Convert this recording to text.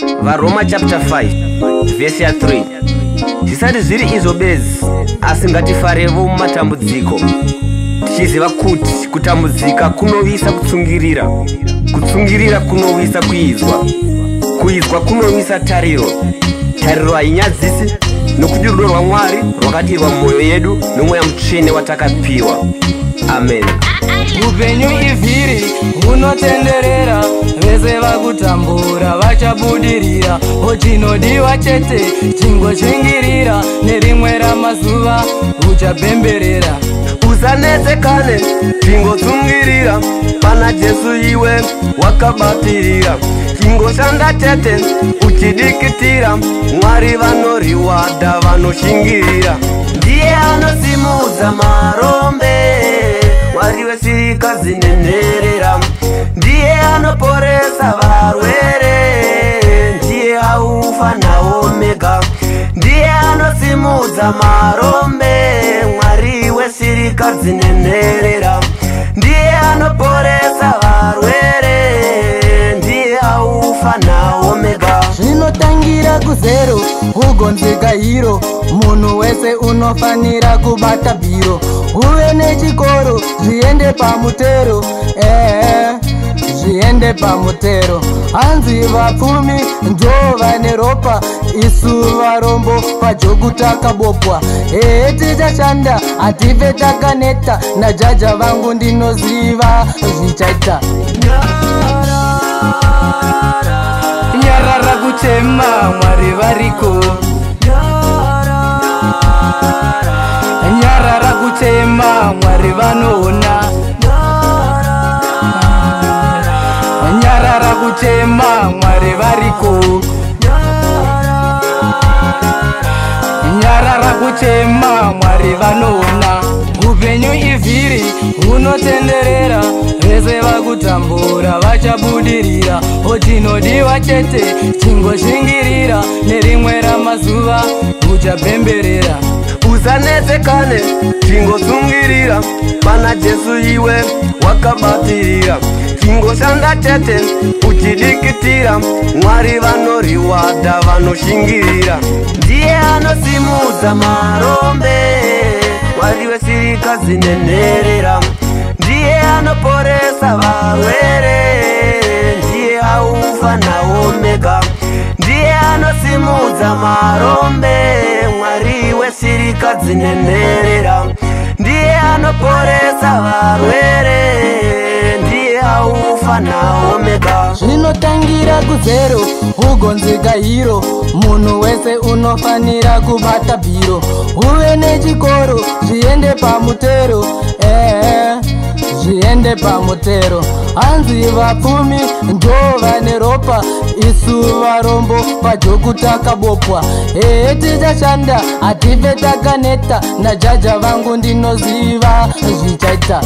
VaRoma chapter 5 vhesi ya 3. Zvisati zviri izvo bedzi, asi ngatifarevo mumatambudziko, tichiziva kuti kutambudzika kunovisa kutsungirira, kutsungirira kunovisa kuidzwa, kuidzwa kunovisa tariro, tariro hainyadzisi, nokuti rudo rwaMwari rwakadirwa mumwoyo yedu noMweya Mutsvene watakapiwa. Amen. Upenyu ivhiri hunotenderera, vese vakutambura vachabudirira. Ochinodiwa chete chingoshingirira, nerimwe ramazuva uchapemberera. Usanetsekane, chingotsungirira, pana Jesu iwe wakabatirira. Chingoshanda chete uchidikitira, Mwari vanoriwada vanoshingirira. Ndiye anosimudza marombe, Mwari weshirikadzi nenherera. Ndiye anoporesa varwere, ndiye Alfa naOmega. Ndiye anosimudza marombe, Mwari weshirikadzi nenherera. Ndiye anoporesa varwere, ndiye Alfa naOmega. Zvinotangira kuzero, ugonzika hiro, munhu wese unofanira kubata bhiro. Uve nechikoro, zviende pamutero, zviende pamutero. Hanzi vapfumi ndo vane ropa, isu varombo pajoku takabopwa. Ehe, tichashanda, hative takaneta, najaja vangu ndinoziva zvichaita. Nyarara kuchema, Mwari variko. Nyarara kuchema, Mwari vanoona. Nyarara kuchema, Mwari variko. Nyarara kuchema, Mwari vanoona. Upenyu ivhiri hunotenderera, vese vakutambura vachabudirira. Ochinodiwa chete chingoshingirira, nerimwe ramazuva uchapemberera. Usanetsekane, chingotsungirira, pana Jesu iwe wakabatirira. Chingoshanda chete uchidikitira, Mwari vanoriwada vanoshingirira. Ndiye anosimudza marombe, Mwari weshirikadzi nenherera. Ndiye anoporesa varwere, ndiye Alfa naOmega. Ndiye anosimudza marombe, Mwari weshirikadzi nenherera. Ndiye anoporesa varwere, ndiye Alfa naOmega. Zvinotangira kuzero, ugonzika hiro, munhu wese unofanira kubata bhiro. Uve nechikoro, zviende pamutero, zviende pamutero. Hanzi vapfumi ndo vane ropa, isu varombo pajoku takabopwa. Ehe, tichashanda, hative takaneta, najaja vangu ndinoziva zvichaita.